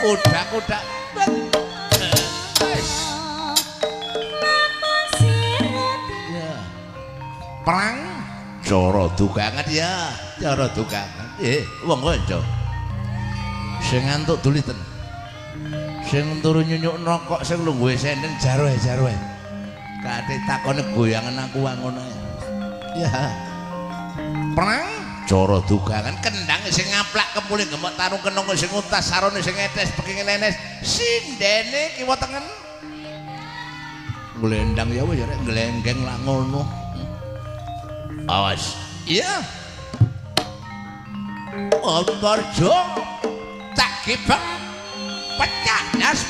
Kuda-kuda. Wis. Ya. Perang cara dugangan ya, cara dugangan. Wong kanca. Sing ngantuk duliten. Sing turu nyunyuk rokok, sing lungguhe senden jaroe jaroe. Kate takone goyangan aku ngono. Ya. Perang cara dugangan kendang sing ngaplak kempule gemok tarung kenong sing utas sarone sing etes pekinge nenes sindene kiwa tengen. Glendang ya wis rek glenggeng lak ngono. Awas. Iya. Antarja tak gebak pecah das.